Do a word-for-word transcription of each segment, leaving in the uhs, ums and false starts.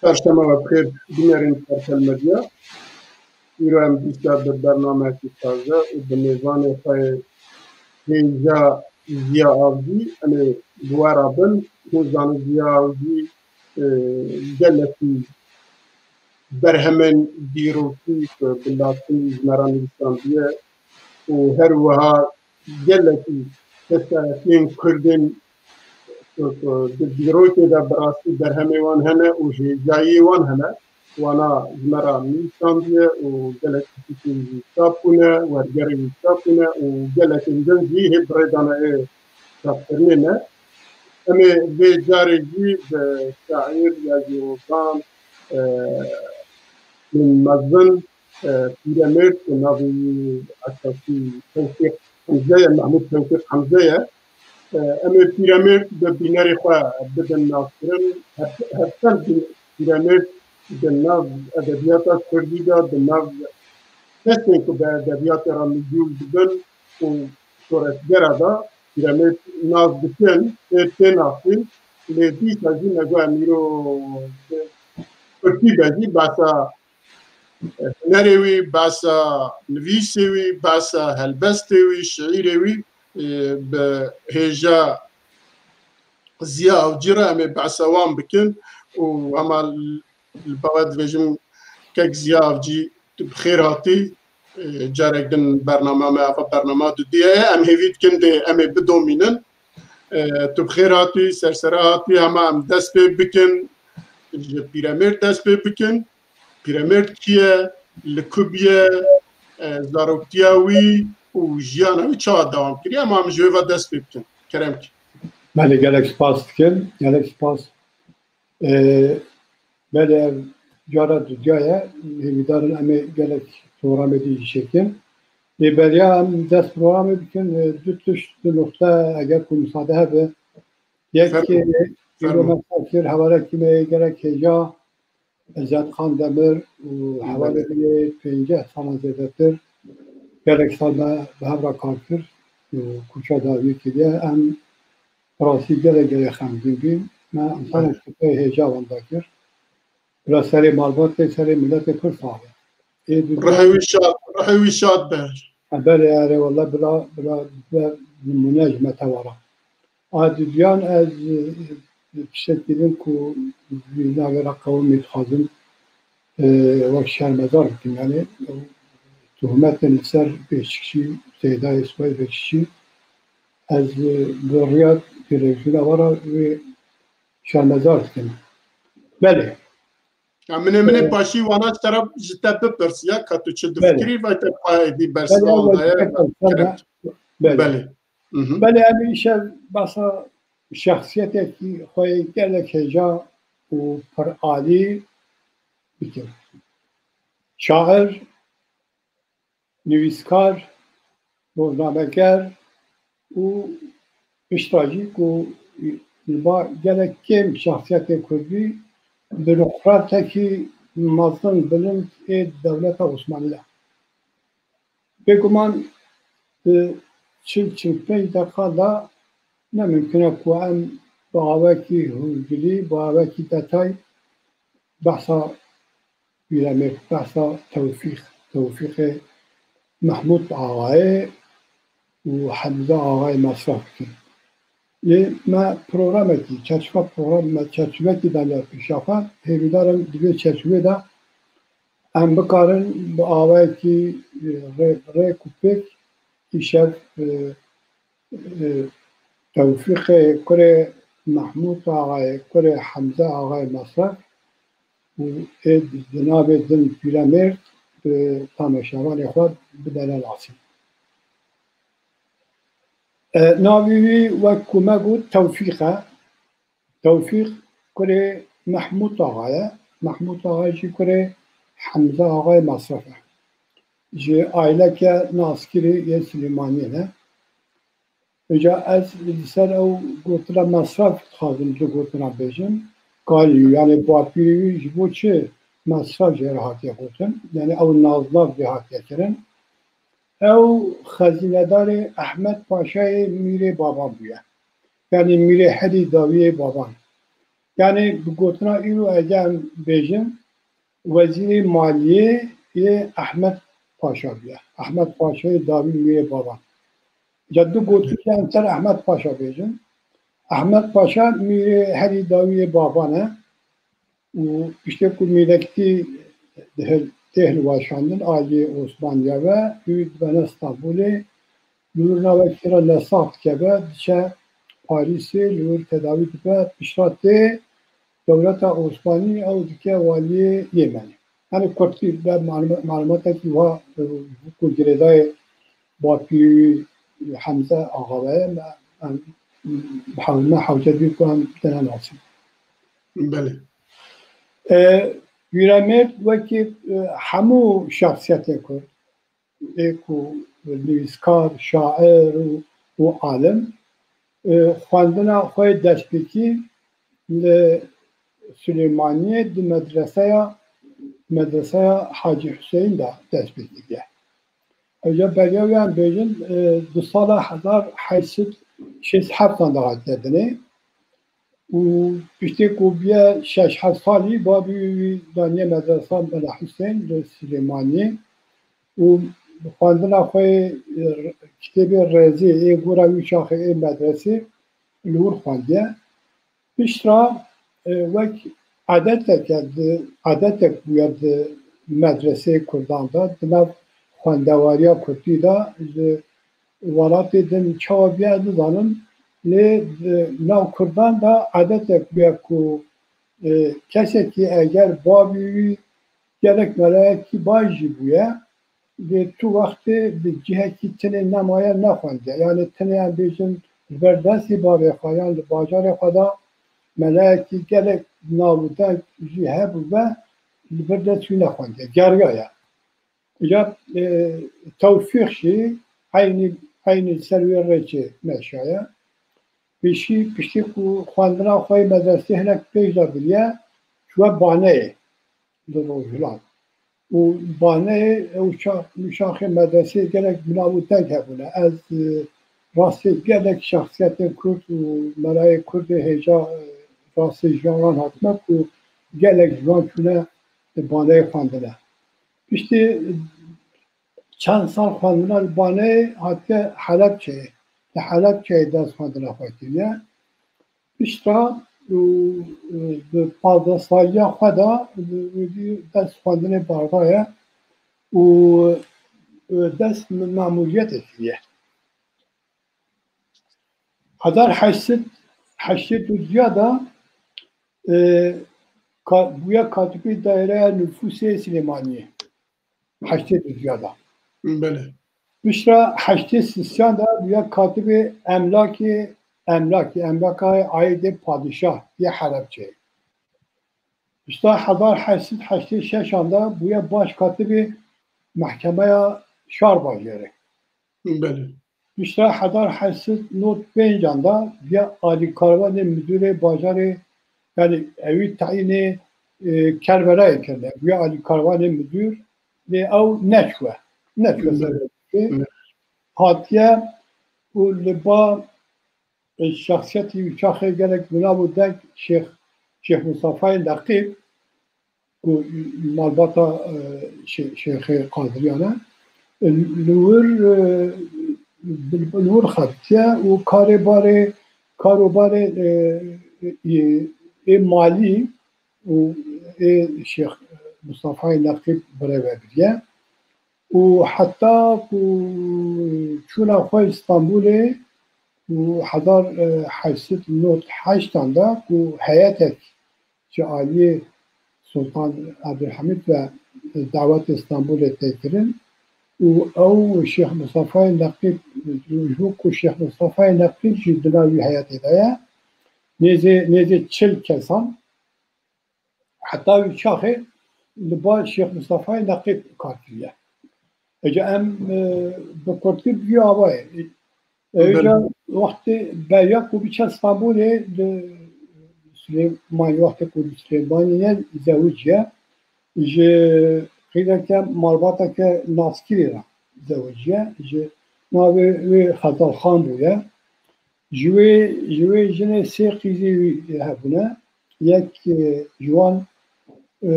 Çarşema we bi xêr, bînerên Sertel Medya. Îro em dîsa bi bernameyekî taze û bi mêvanê xwe yê hêja Ziya Avcî, em ê bi we re bin. Hûn zanin Ziya Avcî, e, gelekî berhemên dîrokî ku bi latînî ji me re nivîsandiye û her wiha gelekî kesayetiyên Kurdên ku, ku di dîrokê de bi rastî berhemê wan hene û hêjayiyê wan hene, wana ji me re nivîsandiye û gelek pisîkên wî çap bûne, wergerên wî çap bûne û gelekên din jî hê bi rê dane ê çapkirinê ne. Em ê vê carê jî bi şaîr Yazî Ozan, e, mezin, e, Pîremêrd ku navê wî esasî Tewfîq Hemze ye, Mehmûd Tewfîq Hemze ye. E, em ê Pîremêrd bi bînerê xwe bidin naskirin. Her, her çend Pîremêrd di nav edebiyata kurdî de, di nav kesên ku bi edebiyatê re mijûl dibin û şoreşgera de Pîremêrd nas dikin, tê, tê nasîn. Lê dîsa jî me got em îro bi kurdî de jî behsa hunerê wî, behsa nivîsê wî, behsa helbestê wî, şiîrê wî, e, bi hêja Ziya Avcî re em ê behsa wan bikin û hema li, li ba we dibêjim kek Ziya Avcî tu bi xêr hatî. E, carek din bernama me, ava bernama dudiye ye. Em hêvî dikin dê em ê bidomînin. E, tu bi xêr hatî, sersera hatî, hema em dest pê bikin, ji Pîremêrd dest pê bikin. Pîremêrd kî ye, li ku bûye, e, zaroktiya wî û jiyana wî çawa dewam kiriye, em, em ji wê ve dest pê bikin. Kerem kî. Belê, gelek spas dikim, gelek spas. E, belê, ev cara dudiya ye, hêvîdar in em ê gelek programê dî jî çêkin. Lê beriya em dest programê bikin, e, du tişt, du nuqte eger ku misade hebe. Yek, Fermo. e, Fermo. Îro me kir, hevalekî me yê gelek hêja, Ezet Xan Demir û hevalê Belê. me yê pêncî salan zêdetir gelek sal me bi hev re kar kir û koça dawî kiriye. Em bi rastî gelek gelek xemgîn bîn. Me însanek Belê. Pê hêja wenda kir. Bila serê malbatê, serê miletê pir sax be. Ê du Rihê wî şad, rihê wî şad be. Ha, belê, erê, wela bila, bila, bila nimûne ji me tewara. A dudiyan ez, e, tiştekî din ku vî navê re qewimî dixwazim, e, wek şermezar bikim. Yani, tohmetên li ser Beşikçî, Seydayê Sibay Beşikçî, ez, e, bi riya televîzyona we re wê şermezar dikim. Belê. Ya, min ê, min ê Ee, paşî wana ji te re, ji te bipirsiya ka tu çi Belê. difikirî, vay te payê dî Belê, bersiva Allah daye. Belê. Belê. Belê. Mhm. Belê, em îşev behsa şexsiyetekî xwe yê gelek hêja û pir alî bikin. Şair, nivîskar, rojnameger û pişta jî ku li ba gelek kêm şexsiyetên kurdî burokratekî mezin bilind ê dewleta Osmanî ye. Bêguman di çil çil pênc deqa de ne mimkun e ku em bi awekî hûrgilî, bi awekî detay behsa Pîremêrd, behsa Tewfîq, Tewfîqê Mehmûd Axayê û Hemze Axayê Mesref bikin. Lê me programekî, çerçiva program, me çerçivekî daniya pêşa xwe, hêvîdar im di vê çerçivê de em bikarin bi awayekî, e, rê, rêk û pêk îşev, e, e, Tewfîqê kurê Mehmûd Axayê, kurê Hemze Axayê Mesref û ê di navê din Pîremêrd bi tamaşevanê xwe bidene nasîn. E, navê wî wek ku me got Tewfîq e. Tewfîq kurê Mehmûd Axa ye. Mehmûd Axa jî kurê Hemze Axayê Mesref e. Ji aîleke naskirî yê Silêmaniyê ne. Îca ez li ser ew gotina Mesref dixwazim du gotina bêjim. Kalî, yanî bapîrê wî ji bo çi Mesref jê re hatiye gotin? Yanî ew navnav jê hatiye kirin. Ew xezînedarê Ehmed Paşayê mîrê bavan bûye. Yanî mîrê herî dawiyê bavan. Yani bi gotina îro eger em bêjin, wezîrê maliyê yê Ehmed Paşa bûye. Ehmed Paşayê dawî Mîrê Baban. Ca du gotin em ser Ehmed Paşa bêjin. Ehmed Paşa Mîrê herî dawî yê Baban e. Û piştê ku mîlektî tê hilweşandin aliyê Osmaniya ve, wî dibene Stenbolê, li wir navekî re lesax dikeve, diçe Parîsê, li wir tedawî dibe, piştre tê dewleta Osmanî ew dike waliyê Yemenê. Yani kurtî be malum-, malumatekî wa, e, ku girêdayê bapîrî Hemze Axa ve ye, me, em, me hewce dî ku em bidene nasîn. Belê. E, Hüremêrd wekî, e, hemû şexsiyetên Kurd, ê ku nivîskar, şair û, û alim, e, xwendina xwe yê destpêkî li Silêmaniyê di medreseya, medreseya Hacî Huseyîn de dest pê kiriye. Ew ya beriya wê em bêjin, e, di sala hezar heşt sed şêst û heft de hatiye dinê. Û piştê ku bûye şeş heft salî, babî wî daniye medresa Mela Husên li Silêmaniyê û xwendina xwe yê, e, kitêbê Rêzê ê gora wî çaxê ê medresê li wir xwendiye. Piştre, e, wek edeteke di, edetek bûye di medreseyê Kurdan de, di nav xwendewariya Kurdî de, ji welatê din çawa bûye ez nizanim, lê di nav Kurdan de edetek bûye ku, e, kesekî eger babî wî gelek melayekî baş jî bûye, lê tu wextê li cihekî tinê nemaye nexwendiye. Yani tinê em bêjin li ber destê bavê xwe yan li bajarê xwe de melayekî gelek nav û deng jî hebû ve li ber dest wî nexwendiye. Geriyaye. Ya, e, Tewfîq jî eynî, eynî ser wê rêçê meşaye. Pêşî, piştî ku xwendina xwe yê medresê hinek pêş de biriye, çûye Baneyê li Rojhilat. Û Baneyê ew ça-, çaxê medreseyê gelek bi nav û deng hebûne. Ez, e, rastê gelek şexsiyetên Kurd û melayê Kurdê hêja, e, rastê ji wan hatime ku gelek ji wan çûne Baneyê xwendine. Piştî çend sal xwendina li Baneyê hatiye Helebçeyê. Li Helebçeyê dest xwendina xwe kiriye. Piştre û, e, bi pazdeh saliya xwe de, e, dest xwendinê berdaye û, e, dest memûriyetê kiriye. Hezar heşt sed heştê û duya de, e, ka-, bûye katibê Daîreya Nufûsê Silêmaniyê. Heştê û duya de. Belê. Piştre heştê sisiyan de bûye katibê emlakê, emlakê, emlaka aîdê padîşah yê Helebçeyê. Piştre hezar heşt sed heştê şeşan de bûye baş katibê Mehkemeya Şarbajêrê. Belê. Piştre hezar heşt sed nod pêncan de bûye alîkarvanê midûrê bajarê, yani ewî tayînê, e, Kerberayê kirine. Bûye alîkarvanê midûr, lê ew neçûye. Neçûye Belê. Ser Belê. Hatiye û li ba, e, şexsiyetî û çaxê gelek bi nav û deng Şêx, Şêx Mustafayê Neqîb, ku malbata, e, Şê-, Şêxê Qadiriyan e. Li wir, e, li wir xebitiye û karê barê, karobarê, e, e, ê malî û ê Şêx Mustafayê Neqîb birêve biriye. Û heta ku çûna xwe Stenbolê û hezar heşt sed nod heştan de ku heyetek ji aliyê Sultan Abdulhamid ve dawetê Stenbolê tê kirin û ew Şêx Mustafayê Neqîb, ji bo ku Şêx Mustafayê Neqîb jî di nav wî heyetê de ye, nêzê, nêzê çil kesan, heta wî çaxê li ba Şêx Mustafayê Neqîb kar kiriye. Ece em, e, bi kurtî bi vî avayê. Ece Belê. Wextê beriya ku biçe Stenbolê li Silêmanî, wextê ku li Silêmaniyê zewiciye, ji qîdeke malbateke naskirî re zewiciye. Ji navê wê Xezalxan bûye. Ji wê, ji wê jinê sê qîzê wî hebûne. yek, e, ji wan, e,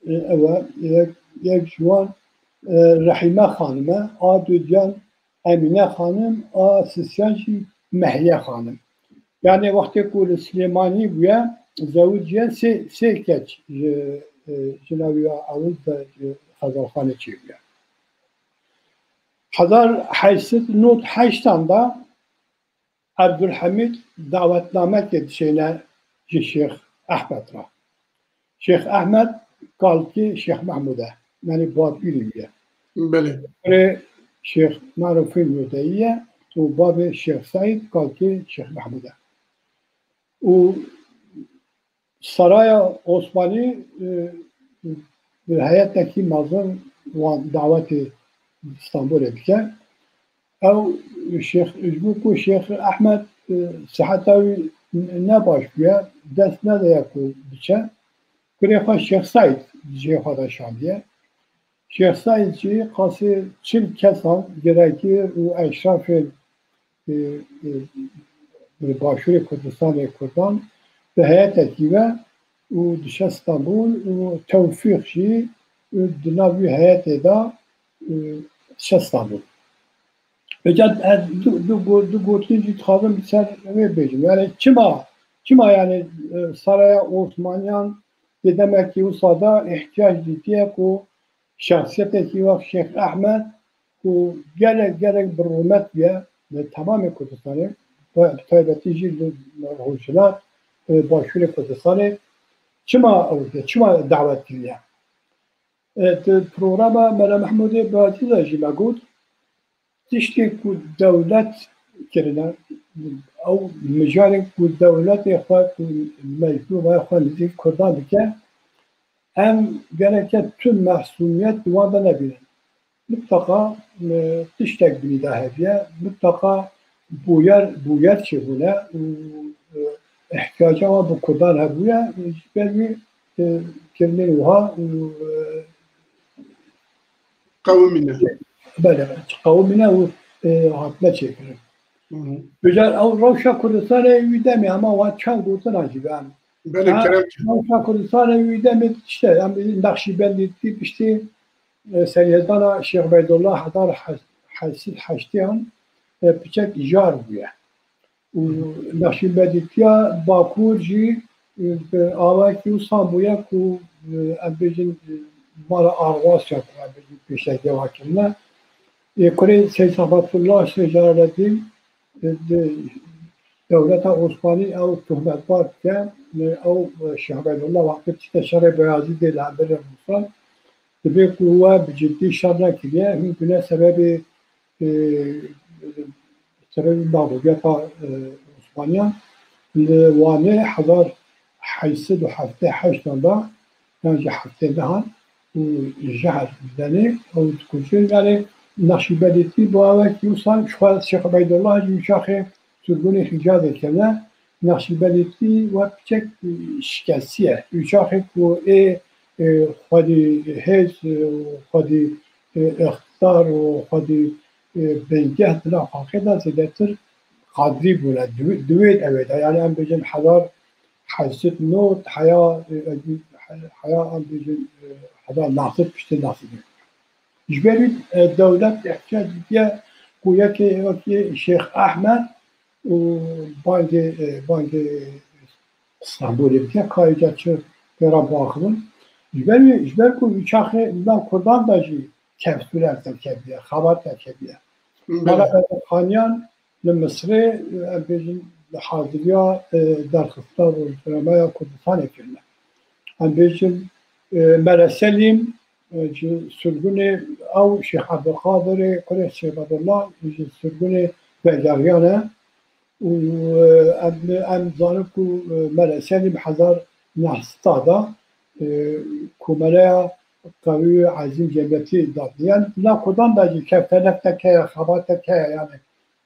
e, ew e, yek, yek ji wan, e, Rehîme Xanim e, a dudiyan Emîne Xanim, a sisiyan jî Mehiye Xanim. Yani wextê ku li Silêmanî bûye, zewiciye sê, sê keç ji, e, jina wî ya ewil de, e, Xezalxanê çêbûye. Hezar heşt sed nod heştan de Ebdulhemîd dawetnamekê dişêne ji Şêx Ehmed re. Şêx Ehmed kalkê Şêx Mehmûd e. Yani babîrî wî ye. Belê. Kurê Şêx Marufîn Nûdeyî ye û babê Şêx Seîd kalkê Şêx Mehmûd e. Û Saraya Osmanî, e, bi heyetekî mezin wan dawetê Stenbolê dike. Ew Şêx, ji bo ku Şêx Ehmed, e, siheta wî ne baş bûye, dest nedaye ku biçe. Kurê xwe Şêx Seîd cihê xwe de şandiye. Şêx Seîd jî qasê çil kesan girekir û eşrafên, e, e, li Başûrê Kurdistanê Kurdan bi heyetekî ve û diçe Stenbul û Tewfîq jî, e, di nav wî heyetê de, e, diçe Stenbul. Vêca ez du, du, go-, du gotin jî dixwazim li ser wê bêjim. Yani çima, çima yani, e, Saraya Osmaniyan di demekî wisa de ihtiyac dîtiye ku şexsiyetekî wek Şêx Ehmed ku gelek, gelek bi rûmet bûye li temamê Kurdistanê, bi taybetî jî li Rojhilat, e, Başûrê Kurdistanê, çima ew, çima dawet kiriye? E, di programa Mela Mehmûdê Bazî de jî me got, tiştê ku dewlet kirine, ew mijarên ku dewletê xwe, ku mecbûr xwe nêzîk Kurdan dike, em gereke tu mehsûmiyet di wan de nebînin. Mutlaka, e, tiştek binî de hebiye, mutlaka bûyer, bûyer çêbûne û, e, ihtiyaca wan bi Kurdan hebûye, e, ji ber wî, e, kirinên wiha û, e, Qewimîne. Belê, qewimîne û, e, hatine çêkirin. Hı hı. Vêca ew rewşa Kurdistanê wî demê, hema wan çend gotina jî ben. Belê, ha, kerem. Rewşa Kurdistanê wî demê işte, em Nexşîbendî piştî, e, serhedana Şêx Beydullah hezar heşt sed heştê an, e, piçek jar bûye. Û Nexşîbendîtiya Bakur jî, e, bi awayekî wisa bûye ku, e, em bêjin, e, mala Arwasya ku em bêjin pêşerge wa kirine. Ê kurê Seyd Sefetullah, Seyd Celaleddîn, e, di dewleta Osmanî ew tohmetbar dike. E, ew, e, Şêx Beydullah wextê çite şerê Beyazîdê li hemberê Rûsan, dibê ku we bi ciddî şer nekiriye. Hûn bûne sebebê e, terorê navogeta, e, Osmaniyan li Wanê hezar heşt sed û heftê heşt de yan jî heftê neh û jehr bidenê û dikujin. Yani Nexşîbendîtî bi awekî wisa ji xwe Şêx Ubeydullah jî wî çaxê sirgûnê Hîcazê kirine. Nexşîbendîtî wek piçek, e, şikestî ye. Wî çaxê ku ê, e, xwedî hêz, e, xwedî, e, îqtidar û xwedî, e, bingeh di nav xelkê de zêdetir qadrî bûne. Di wê, di wê ewê de, yani em bêjin hezar heşt sed nod heya, e, heya em bêjin, e, hezar neh sed piştê neh sed. Ji ber wî, e, dewlet ihtiyac dîtiye ku yekê, wekî Şêx Ehmed û bangê, e, bangê Stenbolê bike, ka îca çi pê re biaxivin. Ji ber wî, ji ber ku wî çaxê li nav Kurdan de jî kevsûrek derketiye, xebat derketiye. Belê. Mala Bedirxaniyan li Misirê, em bêjin, haziriya, e, derxistina rojnameya Kurdistanê kirine. Em bêjin, e, Mele Selîm, e, ji sirgûnê ew Şêx Ebdulqadirê kurê Şêx Bedullah ji sirgûnê Begeryan e. Û, e, em, em zanin ku, e, Mele Selîm hezar neh sed de, e, komeleya qewî û ezîm cemiyetî dadiyan. Li nav Kurdan de jî kevtelek de heye, xebatek heye, yani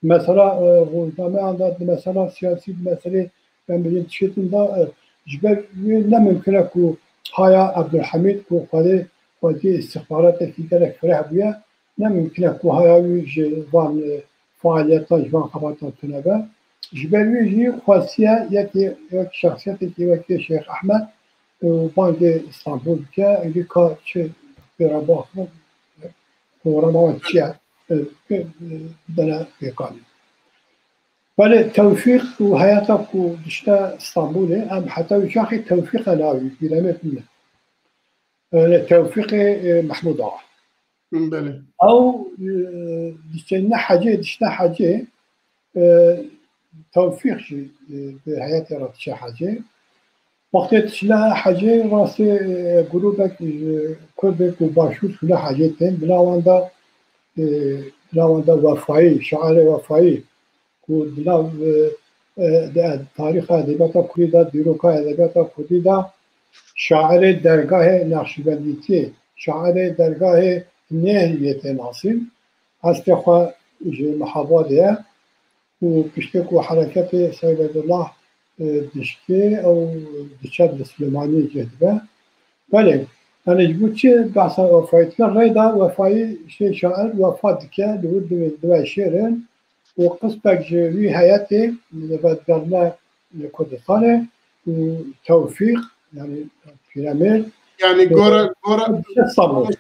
mesela, e, rojnameyan de, di mesela siyasî, di meselê, em bêjin tiştên de, e, ji ber wê ne mimkun e ku haya Ebdulhemîd ku xwedê xwedî îstixbaratekî gelek fireh bûye, ne mimkun e ku haya wî ji van, e, faaliyeta, ji van xebatan tune be. Ji ber wî jî xwestiye yekê, wek şexsiyetekî wekî Şêx Ehmed û bangê Stenbol bike, êdî ka çi pê re baxin, programa wan çi ye, e, e, bidene pêkanî. Belê Tewfîq û heyeta ku dişte Stenbolê, em heta wî çaxê Tewfîqe navî, Pîremêrd min e. E, Tewfîqê, e, Mehmûd Axa. Belê. Ew, e, diçêne hecê, dişte hecê, e, Tewfîq jî, e, bi heyetê re diçe hecê. Wextê diçine hecê, rastê, e, grûbek, e, Kurdê ku Başûr çûne hecê tên, bila wan de, e, bila wan de Wefayî, şairê Wefayî, ku di nav, e, e, de, tarîxa edebiyata kurdî de, dîroka edebiyata kurdî de şairê dergahê Naqşîbendîtiyê, şairê dergahê Nêhriyê tê nasîn. Hestê xwe ji Mehabadê ye û piştê ku hereketê Seyd Ebdullah, e, dişkê, ew diçe li Silêmaniyê cih dibe. Belê, yani ji bo çi behsa Wefayî dike? Rê de Wefayî şê şair wefa dike, li wir dibe, dibe şêrin. û qismek ji wî heyetê li vedigerne li Kurdistanê û Tewfîq, yani Pîremêrd, Yani e, gora, gora, Stenbol.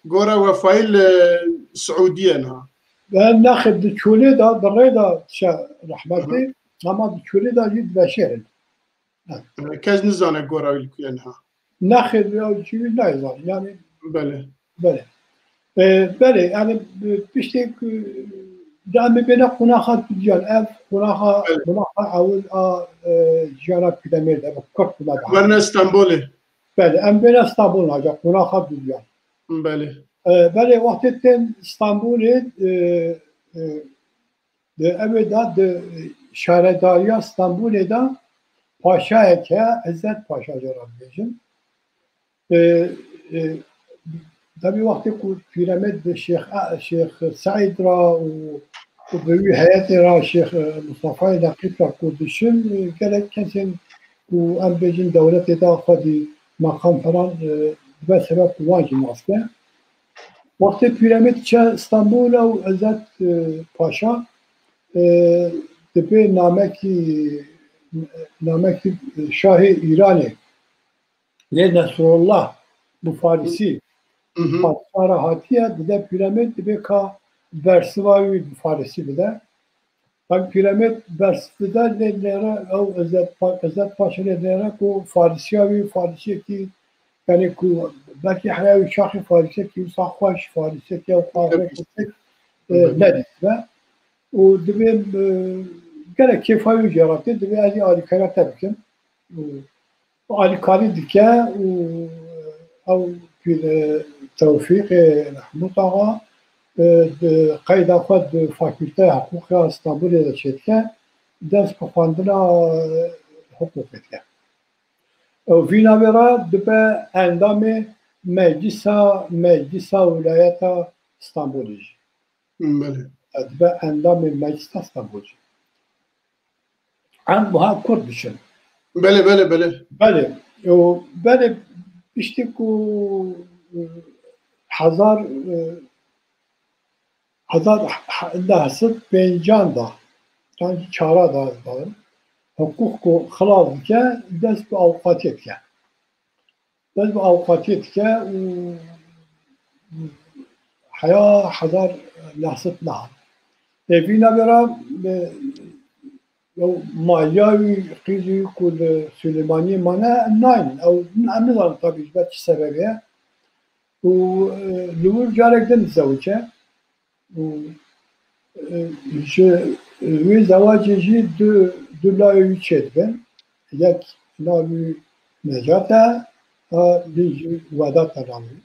Gora Wefayî li Siûdiyê niha. Ben nexê di çolê de, di rê de diçe rehmetê, ama di çolê de jî diveşêrin. Kes nizane gora wî li ku ye niha. Nexêr, ya civî nayê zanî. Yani Belê. Belê. E, belê, yani, e, piştê ku, e, da em bêne qonaxa dudiyan, ev qonaxa, Belê. Qonaxa ewil a, e, jiyana Pîremêrd e, bi kurt bûna daha. Werine Stenbolê. Belê, em bêne Stenbol naca, qonaxa dudiyan. Belê. E, belê, wextê tên Stenbolê, e, e, Di ev ê de di şaredariya Stenbolê de paşayek heye, Îzzet Paşa jê re dibêjin. E, e, Debî wextê ku Pîremêrd bi Şêx, Şêx Seîd re û, û bi wî heyetê re Şêx, e, Mustafayê Neqîb re ku diçin, e, gelek kesên ku em bêjin dewletê de xwedî meqam filan, e, dibe sebeb ku wan jî nas ke. Wextê Pîremêrd diçe Stenbol û Îzzet, e, Paşa, e, dibê namekî, namekî şahê Îranê, lê Nesrullah bi Farisî, Hı hı. Paşa re hatiye, dide Pîremêrd dibê ka bersiva wî bi Farisî bide. Tabi Pîremêrd bersiv dide, lê nêre ew Îzzet Pa-, Îzzet Paşa lê nêre ku Farisiya wî Farisiyekî, yani ku belkî heya wî çaxê Farisiyekî wisa xweş, Farisiyekî ew qavre Tabii. kesek, e, Hı hı. nedîtibe. Û dibê, e, gelek kêfa wî jê re tê, dibê ez ê alîkariya te bikim. Û alîkarî dike û ew pîr, e, Tewfîqê Mehmûd Axa, e, di qeyda xwe di Fakûlteya Hiqûqê ya Stenbolê de çêdike, dest bi xwendina, e, hiqûqê dike. Ew vî navê re dibe endamê Meclisa, Meclisa Wîlayeta Stenbolê jî. Belê. Dibe endamê Meclisa Stenbolê jî. Em wiha kurt diçin. Belê, belê, belê. Belê. Û belê piştî ku, e, hezar, e, hezar neh sed pêncan de, yan çara de, de, hiqûq ku xilas dike, dest bi avukatiyê dike. Dest bi avukatiyê dike û heya hezar neh sed neh. Ê vî navê re, e, ew maliya wî, qîzî ku li Silêmaniyê mane, naynin. Ew, em nizanin tabî ji ber çi sebebê ye. Û, e, li wir carek din dizewice. Û, e, ji wê zewacê jî du, du layê wî çêdibin. Yek navê wî Necat e, a din jî Wedat e navê wî.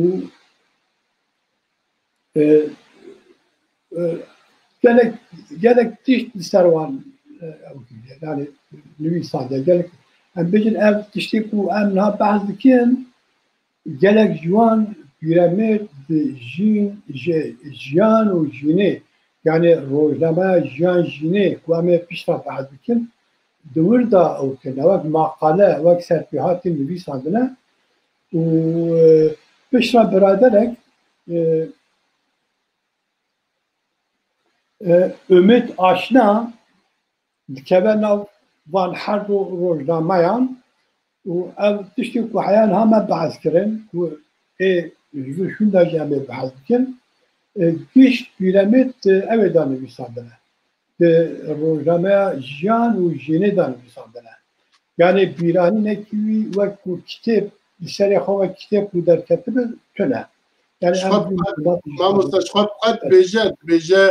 Û, e, e, gelek, gelek tişt li ser wan, e, ew kiriye. Yani nivîsandiye. Gelek, em bêjin ev tiştê ku em niha behs dikin, gelek ji wan Pîremêrd di jîn, ji jiyan û jînê, yani rojnameya Jiyan Jînê ku em ê piştre behs bikin, di wir de ew kirine, wek maqale, wek serpêhatî nivîsandine û, e, piştre biraderek, e, E, Ümit Aşna, dikeve nav van her du rojnameyan û ev tiştê ku heya niha me behs kirin, ku ê ji vir şûnda jî em ê behs bikin, e, gişt Pîremêrd, e, ew ê danivîsandine. Di rojnameya Jiyan û Jînê danivîsandine. Yanî bîranînekî wî wek ku kitêb, li serê xwe wek kitêb ku derketibe, tune. Yanî Ji em xwe bi qet, mamoste, ji xwe bi qet dibêje, dibêje,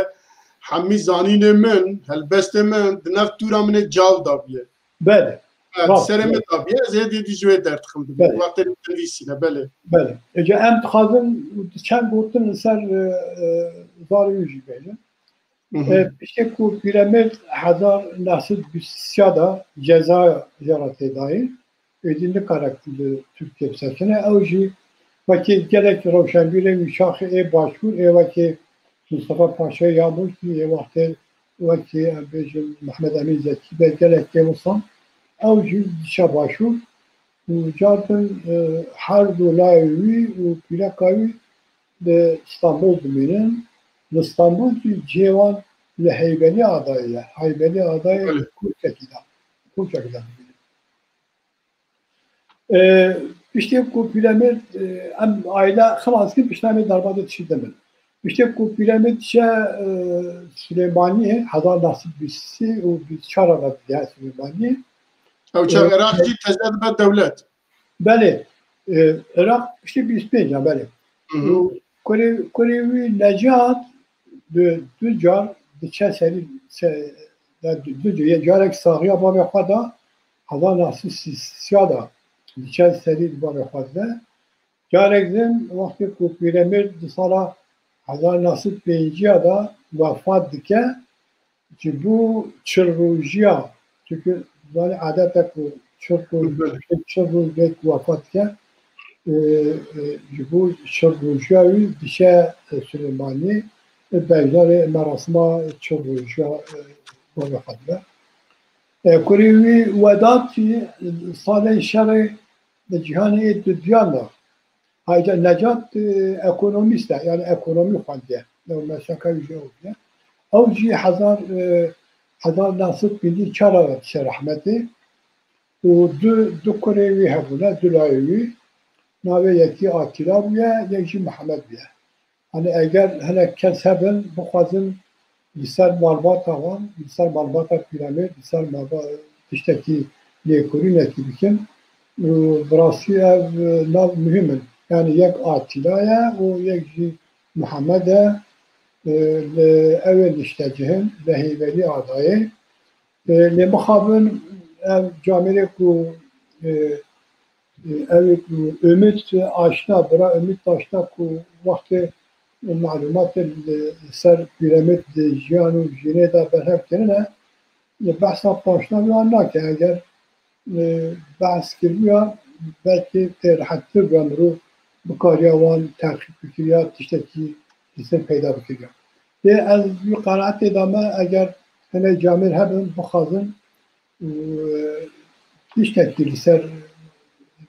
hemî zanînê min, helbestê min di nav tûra min ê caw daviye. Belê. Evet, Rast. Serê min daviye, ez hêdî dî ji wê derdixim dibê. Belê. Wextê min nivîsîne, belê. Belê. Ece em dixwazin çend gotin li ser, e, e, zarê wî jî bêjin. Hı hı. E, piştê ku Pîremêrd hezar neh sed bîst sê de ceza jê re tê dayîn, êdî nikare li Tirkiye bisekine. Ew jî wekî gelek rewşenbîrên wî çaxê ê Başûr, ê wekî Mustafa Paşayê Yamûrtî, ê wextê wekî, em bêjin, Mehmed Emîn Zekî be, gelek ê wisan. Ew jî diçe Başûr û cardin, e, her du layê wî û pîreka wî li Stenbol dimînin. Li Stenbol jî cihê wan li Heybelî Adayê ye. Heybelî Adayê Belê. Koçekî de. Koçekî de dimînin. E, piştê ku Pîremêrd, e, em aîle xilas kir, pişta em ê derbazê dişî dimin. Piştê ku Pîremêrd diçe, e, Silêmaniyê, hezar neh sed bîst û bîst çar re digehe Silêmaniyê. Ew çax E, Iraq jî teze dibe dewlet. Belê. E, Iraq piştî bîst pênc e, belê. Hı hı. Û kurê, kurê wî Necat bi du car diçe serî, se-, da du, du, yek carek saxiya bavê xwe da, hezar neh sed sî sê de diçe serî bavê xwe de. Carek din wextê ku Pîremêrd di sala hezar neh sed pêncî de wefat dike, ji bo çil rojiya, çunku zanî adete ku çil roj, Belê. çil roj bê ku wefat dike, e, e, ji bo çil rojiya wî diçe, e, Silêmaniyê, e, beşdarê merasima çil rojiya, e, bavê xwe dibe. E, kurê wî Wedat jî, e, salên şerê di cîhanê ê duduyan de. Ayrıca Necat, e, ekonomîst e, yani ekonomî xwendiye. Ew mesleka wî jî ew bûye. Ew jî hezar, e, hezar neh sed pêncî çar re diçe rehmetê û du, du kurê wî hebûne, du layê wî. Navê yekî Atîla bûye, yek jî Mihemed bûye. Hani eger hinek kes hebin, bixwazin li ser malbata wan, li ser malbata Pîremêrd, li ser malba-, tiştekî lêkolînekî bikin. Û bi rastî ev, e, nav muhim in. Yani yek Atîla ye û yek jî Mihemed e, e, li, ew ê niştecih in, li Heyvelî Adayê. E, lê mixabin ev camêrê ku, e, e, ew ê ku Ümit Aşna, bira Ümit Aşna ku wextê malûmatê li ser Pîremêrd di jiyan û jînê de berhev kirine, e, behsa paşnavê wan nake. Eger, e, behs kiriya, belkî tê rehettir bûya mirov bikariya wan terxîb bikiriya, tiştekî li ser peyda bikiriya. Lê ez wî qenaetê de me, eger hinek camêr hebin, bixwazin û, e, tiştekî li ser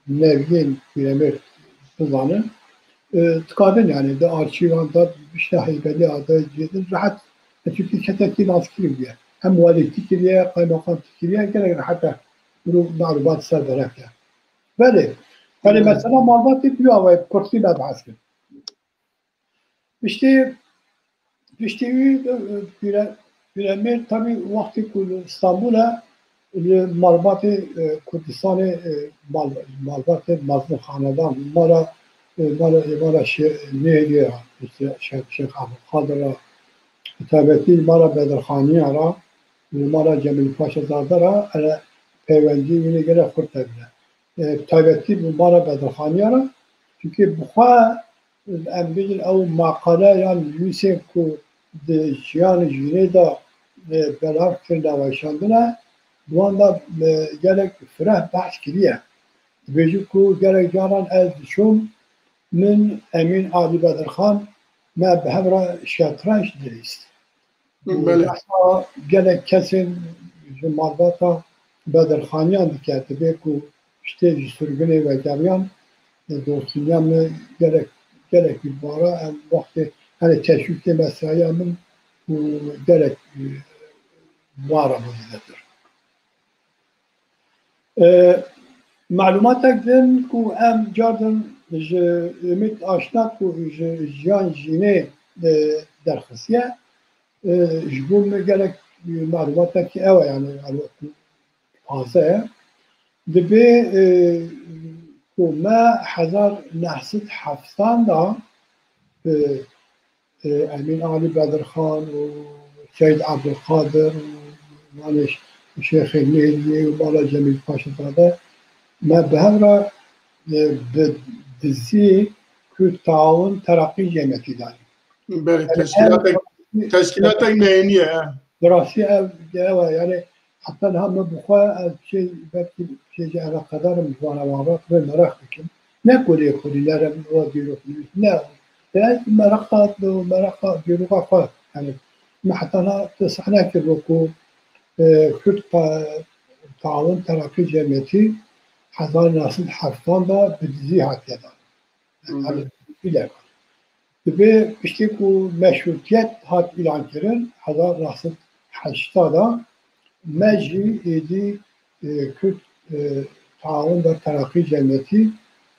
neviyên Pîremêrd bizanin, e, dikadin, yani di arşîvan de bişte Heybelî Adayê cihê din rehet, e, çunki kesekî naskirî bûye. Hem welîtî kiriye, qaymeqamtî kiriye, gelek rehet e mirov malûmat ser bereke. Belê, belê, mesela malbatê bi awayê bi kurtî me behs kir. Piştî, piştî wî, e, Pîre-, Pîremêrd tabî wextê ku li Stenbol e, li malbatê, e, Kurdistanê, e, mal-, malbatê mezin xanedan, mala, e, mala, e, mala Şê-, Nêrî ya, işte, Şêx, Şêx Abdulkadir ra, taybetî mala Bedirxaniya ra, li mala Cemîl Paşa Zade ra, ele peywendî wînê gelek xurt hebûne. E, taybetî bi mala Bedirxaniya ra, çunke bi xwe em bêjin, ew maqale yan nivîsên ku di jiyan û jînê de, e, belav kirine, weşandine, di wan de, e, gelek fireh behs kiriye. Dibêjin ku gelek caran ez diçûm, min, Emîn, Alî Bedirxan, me bi hev re şetrenc dilîst. Belê. Behsa gelek kesên ji malbata Bedirxaniyan dike, dibê ku ji tê ji sirgûnê vegeriyan, e, dostîniya min gelek, gelek wî bara, em wextê, hani teşwîqê mesaiya min û gelek, e, wan re bû zêdetir. E, Melumatek din ku em cardin ji Ümit Aşna ku ji Jiyan Jînê, e, derxistiye, e, ji bo min gelek melumatekî ew e, yani, yani taze ye. Dibê, e, ku me hezar neh sed heftan de, e, e, Emîn Alî Bedirxan û Seyd Ebdulqadir û malê Şêxê Nêriyê û mala Cemîl Paşazade me bi hev re, e, bi dizî Kürt Taawun Terakî Cemiyetî danî. Belê, yani teşkîlatek, ev teşkîlatek neyînî ye, he. Bi rastî ev, ew e, yani heta niha min bi xwe, ez şey, belkî şey jî eleqedar im ji wana wan re, vê meraq dikim. Ne ku lê xwedî nerim wa dîrok nivîs, ne. Ez mereqa, mereqa dîroka xwe, yani me heta niha te sehne kir ku, e, Kürt Ta-, Taawun Terakî Cemiyetî hezar neh sed heftan de bi dizî hatiye dan. Yani, Hmm. îlegal. Dibê piştî ku meşrûtiyet hat îlankirin, hezar neh sed heştad de, me jî êdî, e, Kürt, e, Taawun ve Terakî Cemiyetî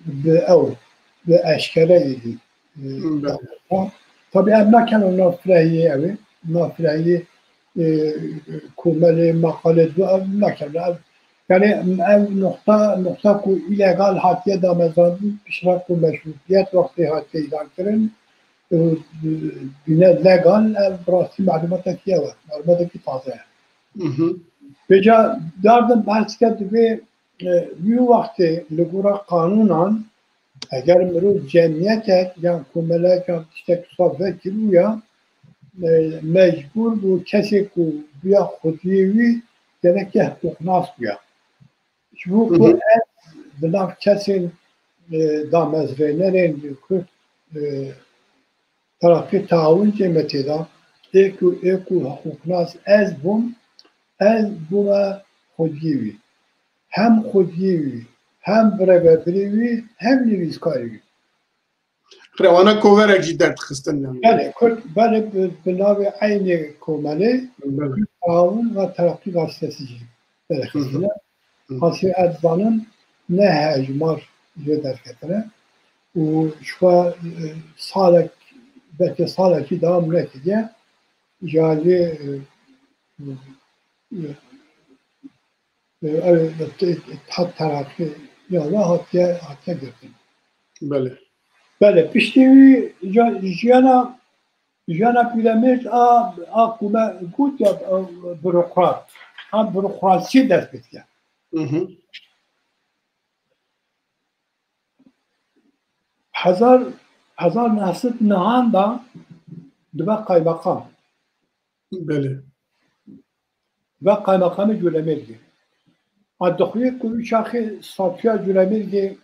bi ew, bi eşkere êdî, e, Hmm, belê. Tabî em nakevin nav firehiyê ew ê, nav firehiyê, e, komelê, maqalê du ev nakevin. Ev Yani ev noqta, noqta ku îlegal hatiye damezrandin, piştre ku meşrûtiyet wextê hatiye îlan kirin, û bîne legal, ev bi rastî melumatekî ew e, melumatekî taze ye. Mhm. Vêca dardin behs ke divê, e, wî wextê li gora qanûnan, eger mirov cemiyetek yan komelek yan tiştek wisa vekiribûya, e, mecbûr bû kesê ku bûya xwediyê wî gereke hiqûqnas bûya. Ji bo ku Hı hı. ez di nav kesên, e, damezrênerên Kurd, e, Terakî Taawun Cemiyetê de, ê ku, ê ku hiqûqnas ez bûm, ez bûme xwediyê wî. Hem xwediyê wî, hem birêvebirê wî, hem nivîskarê wî. Rewana koverek jî derdixistin yani. Belê, Kurd, belê, bi, bi navê eynê komelê Belê. Kurd Taawun ve Terakî Gazetesi jî Hı hı. derxistine. Hı. Qasê ez dizanim ne hejmar jê derketine. Û ji xwe, e, salek, belkî salekî dewam nekiriye. Ji alî, e, e, e, ew, e, Îtîhad Terakî ya ve hatiye, hatiye girtin. Belê. Belê, piştî wî ca-, jiyana, jiyana pîremêrd a, a ku me got ya, e, burokrat, a burokratiyê dest pê dike. Hı hı. Hezar, hezar neh sed nehan de dibe qaymeqam. Belê. Ve qaymeqamê Cûlemêrgê. A dixuye ku wî çaxê statûya Cûlemêrgê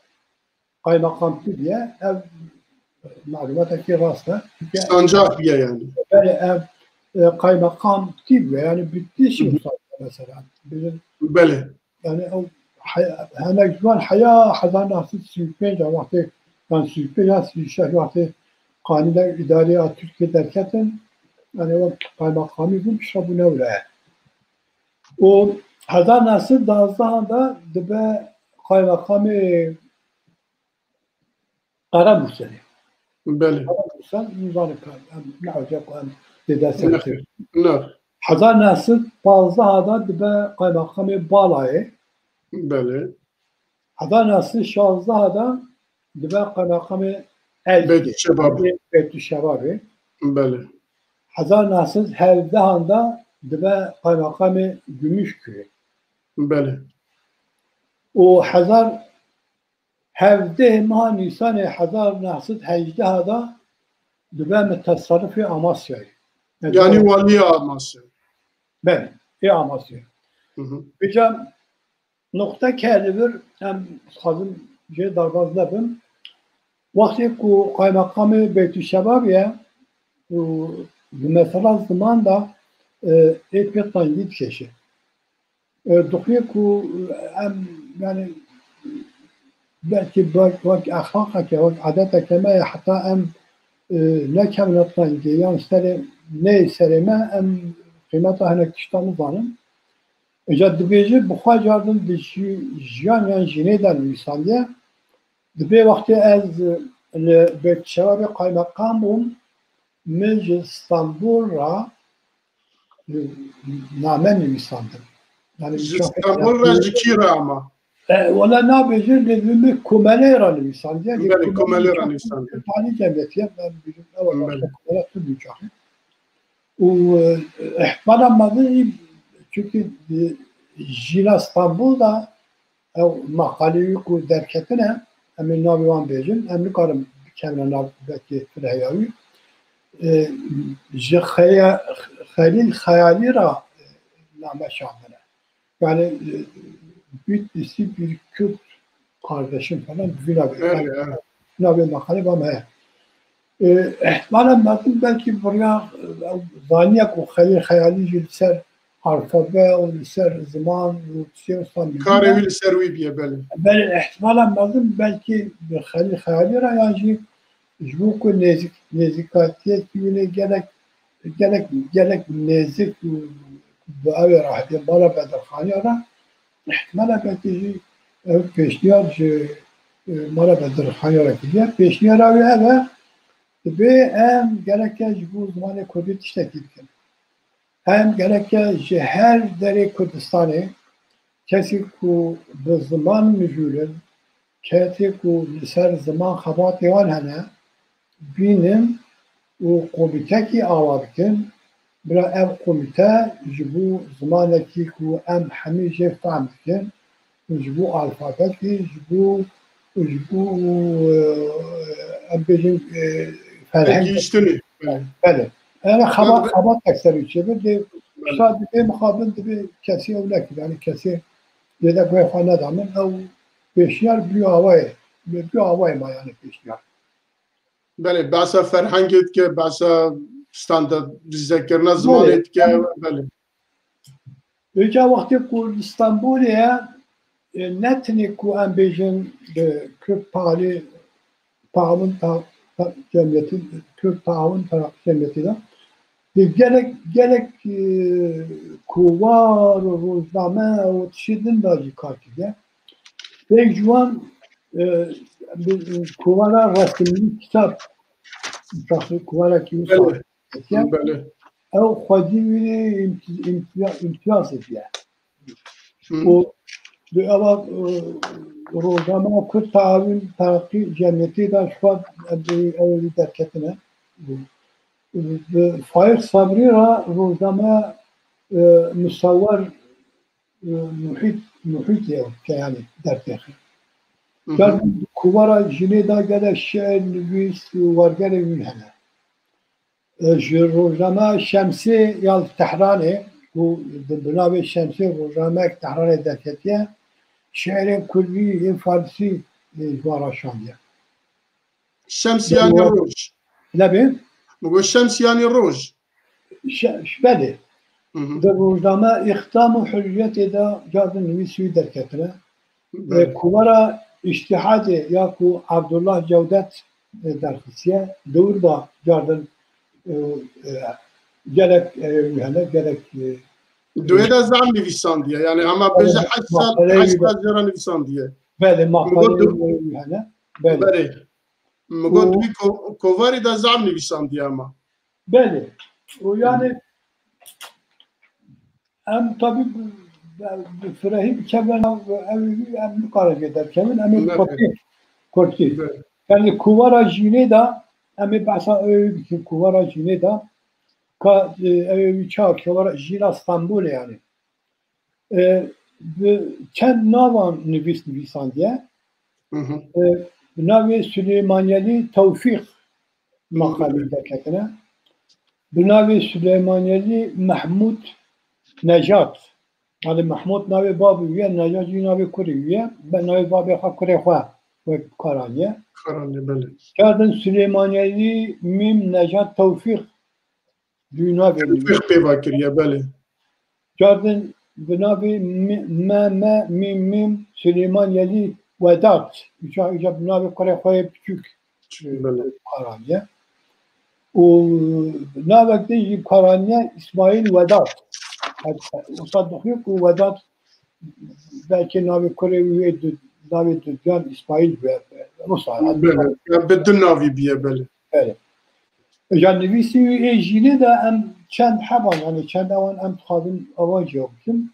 qaymeqamtî bûye. Ev malumatekî rast e. Çünkü Sancax bûye yani. Belê, ev, e, qaymeqamtî bûye. Yani bitişî Hı hı. Sancax mesela. Bizim Belê. Yani ew he-, henek ji wan heya hezar neh sed sî û pênc a wextê, yan sî û pênc ya sî û şeş wextê qanûnê îdarê ya Tirkiyê derketin, yani ew qaymeqamî bûn, piştre bûne wilaya. Û hezar neh sed duwazdeh de dibe qaymeqamê Qerebûsenê. Belê. Qerebûsen, nizanim ka em ne ewce ku em dê dest Ne. Nexêr. Ne. Hezar neh sed pazdeh de dibe qaymeqamê Balayê. Belê. Hezar neh sed şazdeh de dibe qaymeqamê Elkê. Beytuşebabê. Beytuşebabê. Belê. Hezar neh sed hevdeh de dibe qaymeqamê Gümüşkuyê. Belê. Û hezar hevdeh meha Nîsanê hezar neh sed hejdeh de dibe mutesserifê Amasyayê. Yani waliya Amasya. Belê, ê Amasya. Hı hı. Vêca noqteke li vir em dixwazim jê derbaz nebim. Wextê ku qaymeqamê Beytuşebabê ye û bi mesela ziman de, e, ê pê tengî dikêşe. E, dixuye ku em, yani, belkî wek, wek exlaqeke, wek adeteke me ye, heta em, e, nekevine tengê, yan serê, neyê serê me, em qîmeta hinek tişta nizanim. Îca dibêje bi xwe cardin di jî-, jiyan yan jînê de nivîsandiye. Dibê wextê ez li Bêtşewabê qaymeqam bûm, min ji Stenbol re name nivîsandin. Yani Ji Stenbol re ji kî re ama? E, wala nabêjin, lê min komelê re nivîsandiye. Belê, komelê re nivîsandiye. Talî cemiyetiye, ben bêjim, ewa, Belê. Komela tu nîçaxê. Û, e, ihtimala mezin, çünkü, e, jîna Stenbol de ew maqalê wî ku derketine, em ê navê wan bêjin, em nikarin bikevine nav belkî tu heya wî. E, ji Xeya-, Xelîl Xeyalî re, e, name şandine. Yani, e, Bitlisî bir Kürt kardeşim falan, vîna bir. Evet, evet. Navê maqalê bam heye. E, ihtimalen mezin belkî viriya, e, zaniya ku Xelîl Xeyalî jî li ser alfabe û li ser ziman û tiştê wisa Karê wî li ser wî biye, belê. Belê, ihtimalen mezin belkî bi Xelîl Xeyalî re yan jî ji bo ku nêzik-, nêzîkatiyekî wî gelek, gelek, gelek nêzik û bi ew ê re hebe mala Bedirxaniya re, ihtimala belkî jî ew pêşniyar ji, e, mala Bedirxaniya re kiriye. Pêşniyara wî ev e, dibê em gereke ji bo zimanê kurdî tiştekî bikin. Em gereke ji her derê Kurdistanê kesê ku bi ziman mijûl in, kesê ku li ser ziman xebatê wan hene, bînin û komîtekî ava bikin. Bira ev komîte ji bo zimanekî ku em hemî jê fehm dikin, ji bo alfabetî, ji bo, ji bo, e, em bêjin, e, ferheng. Gihiştinê. Belê. Yani xebat, Belê. Xebatek ser wî çêbir. Dê, Belê. Sa dibê mixabin dibê kesî ew nekir. Yani kesî lê de guhê xwe neda min. Ew pêşniyar bi awayê, bi awayê ma yani pêşniyar. Belê, behsa ferhengê dike, behsa standardîzekirina zimanê Belê. Dike, belê. Îca wextê ku li Stenbolê ye, e, ne tenê ku em bêjin bi Kürt Pahalî, Taawun Ta-, Ta-, Cemiyeti, Kürt Taawun Ta-, Cemiyeti de, e, gelek, gelek, e, kovar û rojname û tiştê din de jî kar kiriye. Pêk ji wan, e, bi, kovara resimlî kitap, şahsî kovarekî wisa Belê. Belê. Ew xwedî wî imti-, imtiya-, imtiyaz diye. Hı. Û bi eva, e, rojname Kürt Taawun Terakî Cemiyetî de ji xwe ew, ew derketine. Bi Faîq Sabrî re rojname, e, Musewwer, e, Muhît, Muhîtê ew ke, yani, dertêxin. Hı hı. Car kovara jinê de gelek şiir nivîs û wergerê wî hene. E, ji rojname Şemsê ya li Tehranê, ku di, bi navê Şemsê rojnamek Tehranê derketiye, şiirên kurdî ê farsî, e, ji wan re şandiye. Şems yanî roj. Nebê? Min got şems yanî roj. Şe-, belê. Hı hı. Di rojname Îxtam û Hurriyetê de cardin nivîs wî derketine. Belê. E, kovara Îctihadê ya ku Abdullah Cewdet, e, derxistiye, dewr da cardin, e, e, gelek, e, hene, gelek, e, Di wê de zam nivîsandiye. Yani hema bêje heşt sal, heşt sal jara nivîsandiye. Belê, maqaleyê wî hene. Belê. Belê. Min got, wî ko-, kovarî de zam nivîsandiye ama. Belê. Û yani em tabî bi, bi firehî bikevin, ew, em nikarin vê derkevin, em ê kurdî, kurdî. Belê. Yani kovara jînê de em ê behsa ew ê bikin, kovara jînê de ka, e, ew ê wî çawa kovara jîna Stenbolê yani. E, bi çend navan nivîs nivîsandiye. Hı hı. E, bi navê Süleymaniyelî Tewfîq maqalî derketine. Bi navê Süleymaniyelî Mehmûd Nejat. Yani Mehmûd navê babê wî ye, Nejat jî navê kurê wî ye. Be navê babê xwe kurê xwe wek kar aniye. Kar aniye, belê. Kardin Süleymaniyelî Mîm Nejat Tewfîq Dû navê Tewfîq pêva kiriye, belê. Cardin bi navê Mi-, Me Me Mîm Mîm Silêman Yelî Wedat. Îca, îca bi navê kurê xwe yê biçûk, Belê. Karaniye. û navek din jî karaniye Îsmaîl Wedat. Wisa dixuye ku Wedat belkî navê kurê wî wê du-, navê duduyan Îsmaîl be. Wisa. Belê. Ya bi du navî biye, belê. Belê. Ja nivîsî wî ê jînê de em çend heban, yani çend ewan em dixwazin ewan jî bikim.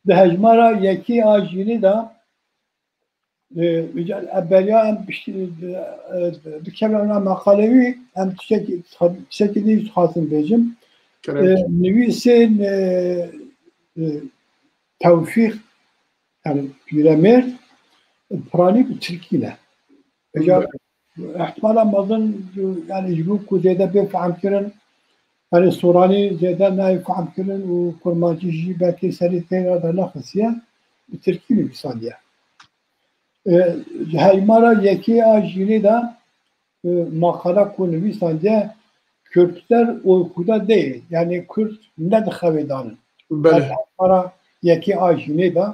Di hejmara yekê a jînê de, e, ja, e, beriya em pişt-, e, e, bikevin na meqalê wî, em tiştekî, tiştekî din dixwazim bêjim. Kerem. E, nivîsên, e, e, Tewfîq, yani Pîremêrd, piranî bi tirkî ne. Îca ihtimala mezin, yani ji bo ku zêde bê fehm kirin, yani soranî zêde nayê fehm kirin û kurmancî jî belkî serê tê re dernexistiye, bi tirkî nivîsandiye. E, hejmara yekê a jînê de, e, maqala ku nivîsandiye, Kürtler uykuda değil, yani Kürt ne dixewê danin. Belê. Hejmara yekê a jînê de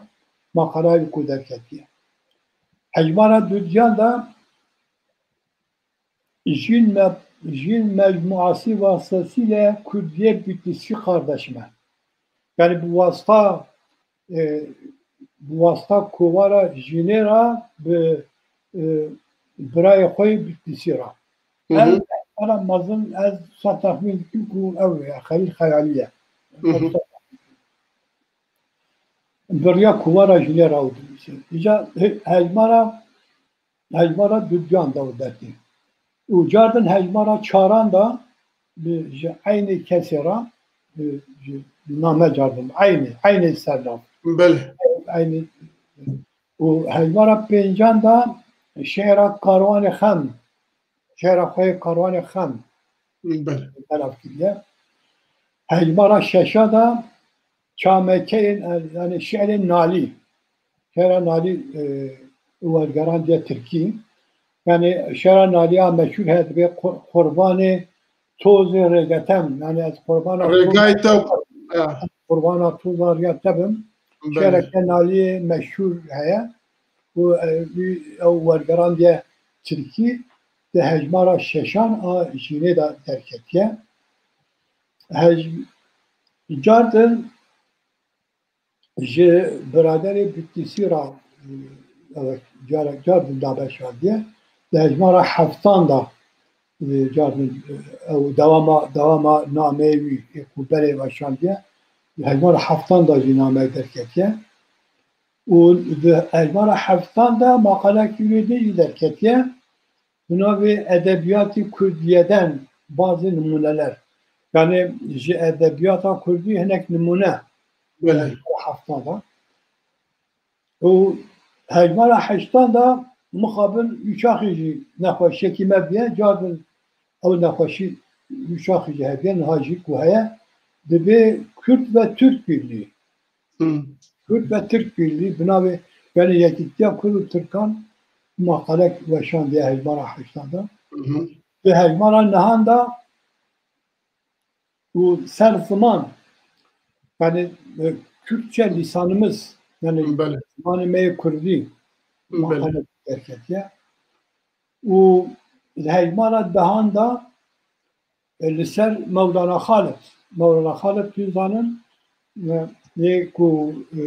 maqalayê ku derketiye. Hejmara dudiyan de jin me-, jin mecmuası vasıtasıyla Kürdiye Bitlisî kardeşime. Yani bi wasta, e, bi wasta kovara jinê ra bi, e, birayê xwe yê Bitlisî ra. Hı hı. Ev, ana mezin ez sa texmîn dikim ku ew e, xeyl xeyalî ye. Hı hı. Biriya kovara jinê ra û dinivîse. Îca he-, hejmara Hejmara dudiyan de û dertî. Û cardin hejmara çaran de bi, ji eynê kesê re, bi, ji name cardin, eynê, eynê sernav. Belê. Eynê. Û hejmara pêncan de şêra Karwanê Xem, şêra xwe yê Karwanê Xem. Belê. Belav kiriye. Hejmara şeşa de Çamekeyên, yani şi'rên Nalî. Şi'ra Nalî, e, wergerandiye tirkî. Yani şi'ra Nalî ya meşhur heye, dibê qur-, qurbanê tozê rêgetem. Yani ez qurbana Rêgay te, ya. Qurbana toza riya te bim. Belê. Şi'reke Nalî meşhur heye. Û, e, wî ew wergerandiye tirkî, di hejmara şeşan a jînê de derketiye. Hej-, cardin ji biraderê Bitlisî ra, e, carek, carek din dabeşandiye. Di hejmara heftan de, e, cardin, e, ew dewama, dewama nameyê wî, ê ku berê weşandiye, di hejmara heftan de jî nameyek derketiye. Û di hejmara heftan de maqalekî wî din jî derketiye. Bi navê Edebiyatı Kürdiye'den bazı numuneler. Yani ji edebiyata kurdî hinek nimûne. Belê. Hejmara heftan de. Û hejmara heştan de mixabin û çaxî jî nexweşiyekî me bûye, cardin ew nexweşî û çaxî jî hebe, niha jî ku heye, dibê Kürt ve Türk Birliği. Hı. Kürt ve Türk Birliği, bi navê, yani Yekîtiya Kurd û Tirkan, maqalek weşandiye hejmara heştan de. Hı hı. Di hejmara nehan de û ser ziman, yani, e, Kürtçe lisanımız, yani Belê. Zimanê me yê kurdî, Belê. Maqalek derketiye. Û di hejmara dehan de, e, li ser Mewlana Xalid. Mewlana Xalid, tu zanin, e, yê ku, e,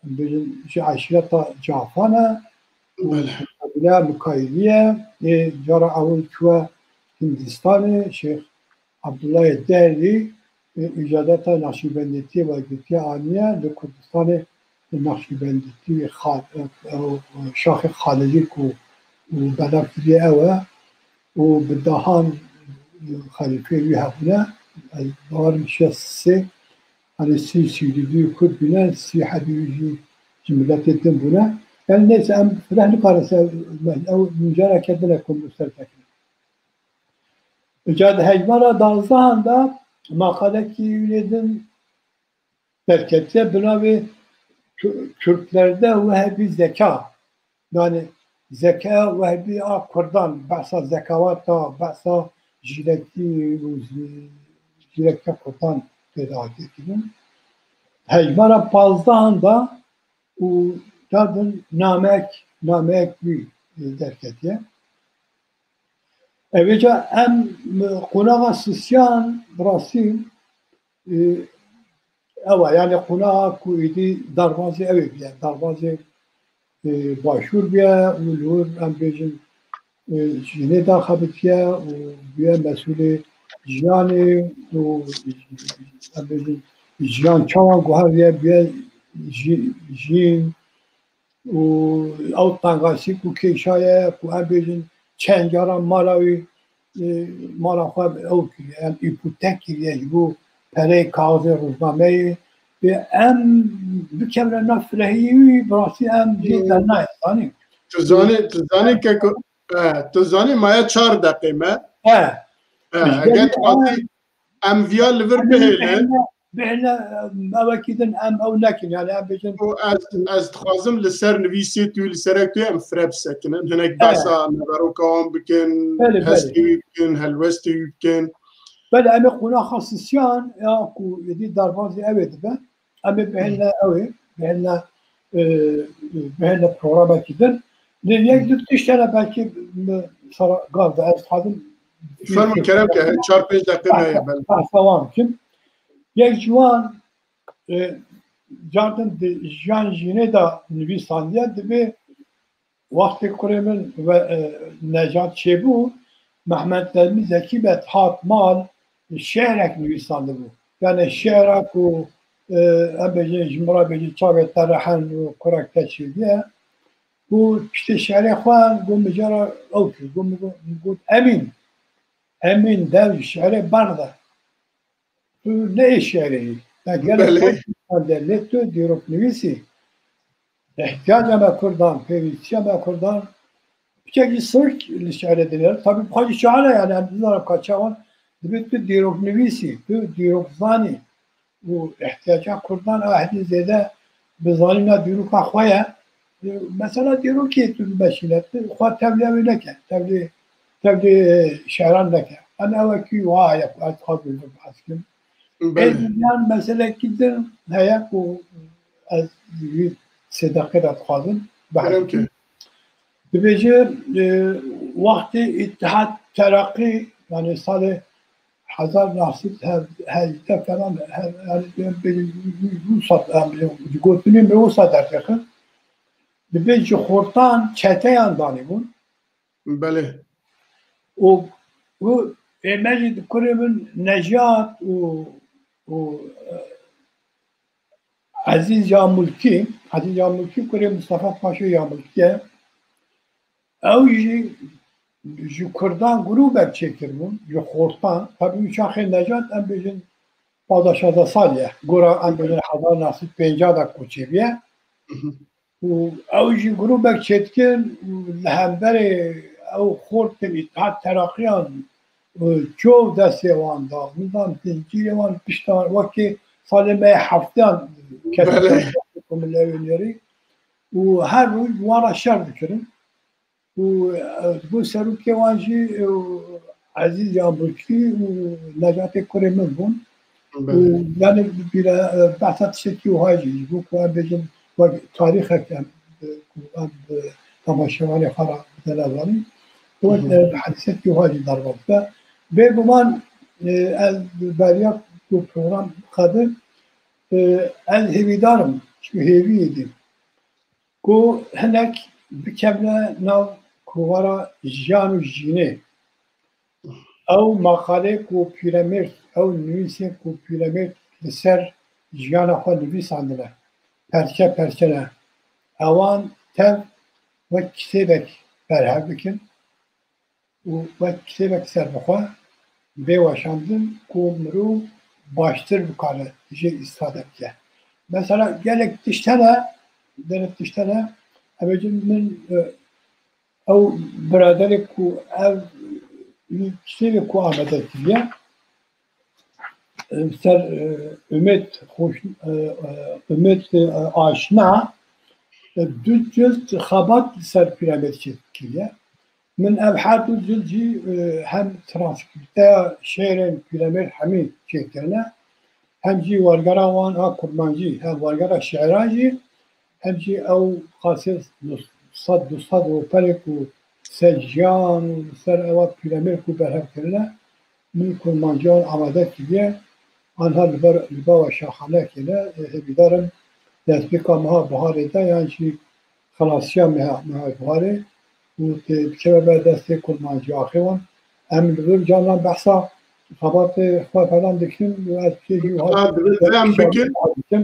bi, ji eşîreta Cafan e, û Belê. Qebîleya Mikaîlî ye, ê cara ewil çûye Hindistanê, Şêx Abdullahê Dehlî, e, îcadeta Naqşîbendîtiyê wergirtiye aniye, li Kurdistanê Naqşîbendîtî Xa-, e, e, Şaxê Xalidî ku belav kiriye ew e û bi dehan xelîfeyê wî hebûne, ez bawerim şêst sê, hani sî, sî û du Kurd bûne, sî hebî wî jî ji miletê din bûne. Yani neyse, em fireh nikarin ser, ew careke din e ku em ser tekin. Îca di hejmara danzdehan de maqalekî wî din derketiye bi navê Kü-, Kürtlerde Wehebî Zeka. Yani zeka Wehebî a Kurdan, behsa zekawata, behsa jîrekî û zi-, jîrekiya Kurdan tê de hatiye kirin. Hejmara panzdehan de û cardin namek, namek wî, e, derketiye. Evêca em qonaxa sisiyan, bi rastî, e, ew e, yani qonaxa ku êdî derbazê ew ê bîye, derbazê, e, başûr bîye û li wir, em bêjin, e, jinê daxebitiye û bûye mesûlê jiyanê û, em bêjin, jiyan çawa guheriye, bûye jî-, jîn û ew tengasî ku kêşaye, ku em bêjin çend caran mala wî, e, mala xwe ew kiriye, em îpotek kiriye ji bo pereyê kaxizê rojnameyê. Ê, em bikevine nav firehiyê wî, bi rastî em jê Hmm. dernayê, zanî. Tu zanî, tu zanî keko, e, tu zanî maye çar deqê me. He. E, Ji eger ber tu hatî em viya li vir Em ê bihêlin. bihêle, bihêle, em, ewekî din em ew nekin, yani em bêjin. Û ez, ez dixwazim li ser nivîsê tu, li serek tu em fire bisekinin. Hinek Evet. behsa neveroka wan bikin, Belê, hestê belê. wî bikin, helwestê wî bikin. Belê, em ê qonaxa sisiyan, ya ku êdî derbazî ew ê dibe. Em ê bihêle ew ê, bihêle, e, bihêle programekî din. Lê yek du tişt hene belkî min sara gav de ez dixwazim Fermo kerem ke, çar pênc deqe me ye, belê. Behsa wan bikim. Yek ji wan, e, cardin di jiyan jînê de nivîsandiye, dibê wextê kurê min ve, e, Necat çêbû, Mehmet Nezmî Zekî me dihat mal, şi'rek nivîsandibû. Yani şi'ra ku, e, em bêjin, ji min re bêjin çavê te rehen û kurek te çêdiye. Ku piştê şi'rê xwe got, min cara ew kir, got, min got, min got, Emîn, Emîn, dev şi'rê berde. Tu ne ê şi'rê yî. Te gelek Belê. xweş nivîsande, lê tu dîroknivîs î. Ihtiyaca me kurdan, pêwîstiya me kurdan, piçekî sirk li şi'rê dinêre. Tabî bi xwe jî şair e, yani em nizanim ka çawan, dibê tu dîroknivîs î, tu dîrokzan î. Û ihtiyaca kurdan a hêdî zêde bi zanîna dîroka xwe ye. Mesela dîrokê tu bimeşîne, tu xwe tevlî ew ê neke, tevlî, tevlî, e, şeran neke. Em ewekî wiha ye ku ez dixwazim li vir behs bikim. Belê. Ê diyan meselekî din heye ku ez wî sê deqê de dixwazim behs Kerem bikim. ke. Dibêje, e, wextê Îttihat Teraqî, yani salê hezar neh sed hejdeh falan, he-, yani, em bêjin, wisa, em bêjin, ji gotinên me wisa dertêxin. Dibê ji xortan çeteyan danîbûn. Belê. Û, û ê me jî kurê min Nejat û, û, e, Ezîz Yamulkî, Ezîz Yamulkî kurê Mustafa Paşa Yamulkî ye. Ew jî ji Kurdan grûbek çêkiribûn, ji xortan. Tabî wî çaxê Necat, em bêjin, panzdeh şazdeh sal ye. Gora em bêjin hezar neh sed pêncah de koçê bûye. Hı hı. Û ew jî grûbek çêdikin û li hemberê ew xortên Îttihat Teraqîyan, e, çov destê wan da. Nizam zincîrê wan pişta wan wekî salê me yê hefteyan Belê. ketin ku min lewê nêrî. Û her roj wan re şer dikirin. Û, e, bû serokê wan jî, e, Ezîz Yamulkî û Necatê kurê min bûn. Û Belê. yani bîra, e, behsa tiştekî wiha jî, ji bo ku em bêjin wek tarîxek em, e, ku em, e, temaşevanê xwe re bidene zanîn. Wek, Hı hı. e, hedisekî wiha jî derve bibe. Bêguman, e, ez beriya ku program biqedin, e, ez hêvîdar im, çi hêviyê dîm. Ku hinek bikevine nav kovara jiyan û jînê. Ew maqalê ku Pîremêrd, ew nivîsên ku Pîremêrd li ser jiyana xwe nivîsandine, perçe perçe ne. Ewan tev wek kitêbek berhev bikin û wek kitêbek serbixwe bê weşandin ku mirov baştir bikare jê îstîfade bike. Mesela gelek tişt hene, gelek tişt hene, em ê bêjin min, e, ew biraderê ku ev kitêbê ku amade kiriye, e, ser, e, Umêd Xweş-, e, e, Umêd, e, Aşna, e, du cilt xebat li ser Pîremêrd çêkiriye. Min ev her du cilt jî, e, hem transkrîpteya şêrên Pîremêrd hemî çêkirine, hem jî wergera wan a kurmancî, hem wergera şi'ran jî, hem jî ew qasê du sed, du sed û perê ku ser jiyan û li ser ewa pîremêr ku berhev kirine, min kurmanciyan amade kiriye, anha li ber li bawa şaxane kene, hêvîdar im destpêka meha biharê de yan jî xelasiya meha, meha biharê û tê biçe ber destê kurmanciya axê wan. Em li vir canan behsa xebatê xwe falan dikin û ez pê jî Ha, divê em bikin. dikin.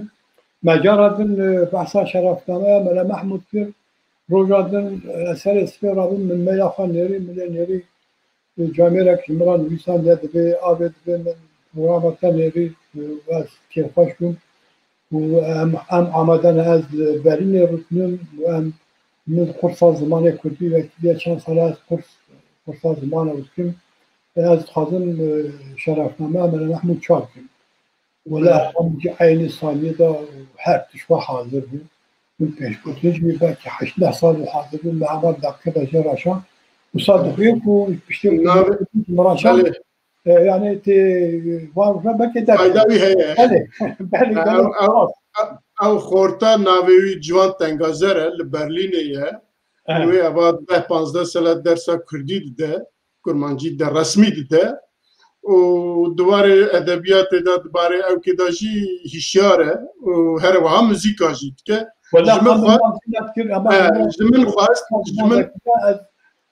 Me cara din, e, behsa şerefnameya Mele Mehmûd kir. Roja din, e, serê sibê rabûm min meyla xwe nêrî, min ê nêrî, e, camêrek ji min re nivîsandiye, divê avê divê min programa te nêrî, e, ez kêfxweş bûm. Û em, em amade ne, ez li Berlînê rûdinim û em, min qursa zimanê kurdî vekiriye, çend sala ez qurs, qursa zimanê dikim. Ez dixwazim, e, şerefnameya Mele Mehmûd çap bikim. Wele em jî eynî saniyê de her tişt xwe hazir bû. Min pêşgotin jî belkî heşt neh sal û hazir bû. Me hema deqîqe de jê raşa. Wisa dixuye ku piştê Nav- min raşa. Belê. E, yani tê van re belkî der. Fayda wî heye. Belê. Belê, Ew, belê. ew, ew, ew xorta navê wî Ciwan Tengazer e, li Berlînê ye. Evet. Wê eva deh panzdeh sala dersa kurdî dide. Kurmancî de resmî dide û di warê edebiyatê de, di barê ewkê de jî hişyar e û her wiha muzîka jî dike. Wela Ji min xwe- Ji min xwest, ji min ez,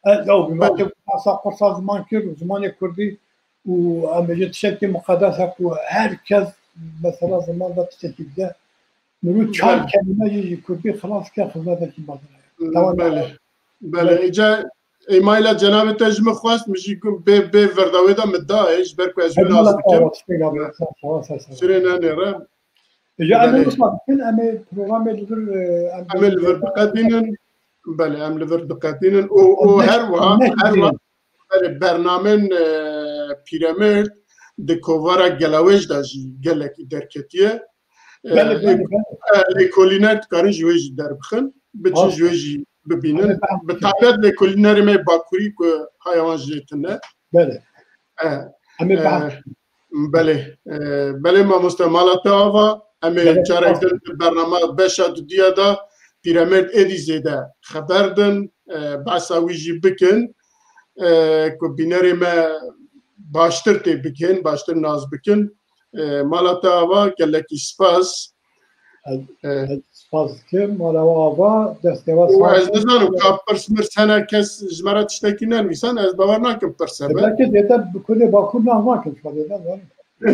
ez ew bîme. Belê. Te behsa qursa ziman kir û zimanê kurdî û em bêjin tiştekî muqedes e ku her kes mesela ziman de tiştekî bide. Mirû çar Belê. kelîme jî ji kurdî xilas ke xizmetekî mezin e. Tamam. Belê. Belê, îca emaîla cenabê te ji min xwest, min jî got, bê, bê verda wê de min da, ê, ji ber ku ez wî nas dikim. Sirê nenêre. Îca em ê Belê. wisa bikin, em ê programê li vir, e, em Em ê li vir biqedînin. Belê, em li vir diqedînin. Û, û Em her wiha, ne her wiha, belê, bernamên, e, Pîremêrd di kovara Gelawêj de jî gelekî derketiye. E, Belê, lê-, belê, belê. e, lêkolîner dikarin ji wê jî derbixin, biçin Rast. ji wê jî bibînin. Belê, belê. Bi taybet lêkolînerê me Bakurî ku haya wan jê tune. Belê. E, Em ê e, behs Belê, e, belê mamoste, mala te ava. Em ê Belê, carek spas. din di bernama beşa dudiya de Pîremêrd êdî zêde xeber din, e, behsa wî jî bikin, e, ku bînerê me baştir tê bikin, baştir nas bikin. E, mala te ava, gelekî spas. Ez, E, ez spas dikim, mala we ava, destê we Û sağ ez olsun. nizanim ka pirs mirs hene, kes ji me re tiştekî nenivîsan, ez bawer nakim pirs hebe. Belkî zêde bi Kurdê Bakur nav nakin, şuan zêde zanim.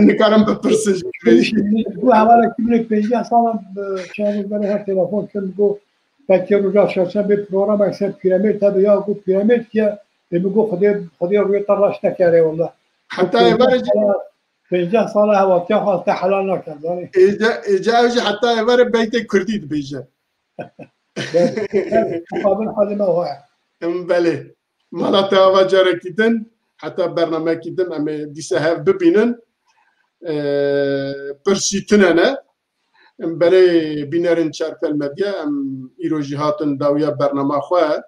Nikarim bipirsin ji Pênc, vê. Bu hevalekî min pêncî sala, e, çawa min her telefon kir, min got, belkî roja çarşembê programek ser Pîremêrd hebe, ya got Pîremêrd ye, e, min got Xwedê, Xwedê rûyê te raş nekere wele. Heta êvarê jî Pêncî sala hevatiya xwe te helal nakin, zanî. Êca, êca ew jî heta êvarê beytê kurdî dibêje. Belê, belê, muqabil halê me wa ye. Em, belê. Mala te ava carekî din, heta bernamekî din em ê dîsa hev bibînin. Ee, pirsî tune ne. Em, belê bînerên Çarpel Medya, em îro jî hatin dawiya bernama xwe.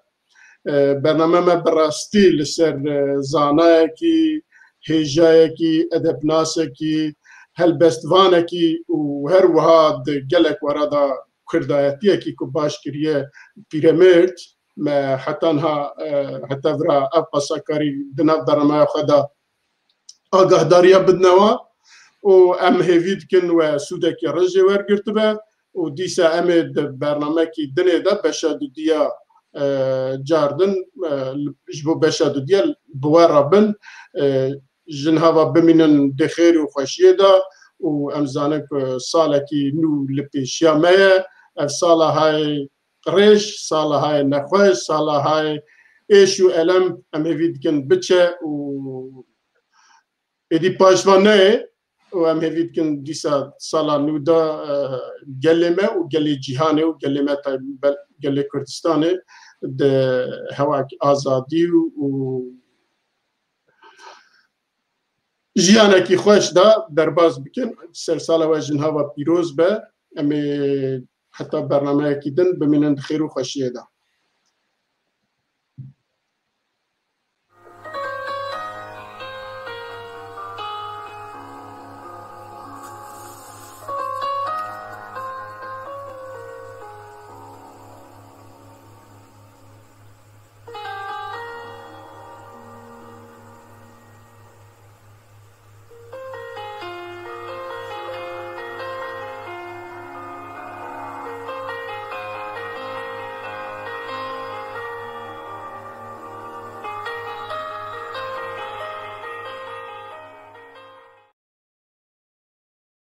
Ee, bername me bi rastî li ser, e, zanayekî, hêjayekî, edebnasekî, helbestvanekî û her wiha di gelek were de kurdayetiyekî ku baş kiriye Pîremêrd, me heta niha, e, heta vira ev pasakarî di nav bernameya xwe de agahdariya bidine wan û em hêvî dikin we sûdekî rin jê wergirtibe û dîsa em ê di bernamekî dinê de beşa dudiya, e, car din, e, ji bo beşa dudiya bi we re bin, e, ji niha ve bimînin di xêr û xweşiyê de û em zanin ku salekî nû li pêşiya me ye. Ev sala hayê rêj, sala hayê nexweş, sala hayê êş û elem em hêvî dikin biçe û êdî paşva neyê û em hêvî dikin dîsa sala nû de, e, gelê me û gelê cîhanê û gelê me taybet gelê Kurdistanê di hewak azadî û, û jiyanekî xweş de derbas bikin. Sersala we ji niha ve pîroz be. Em ê heta bernameyekî din bimînin di xêr û xweşiyê de.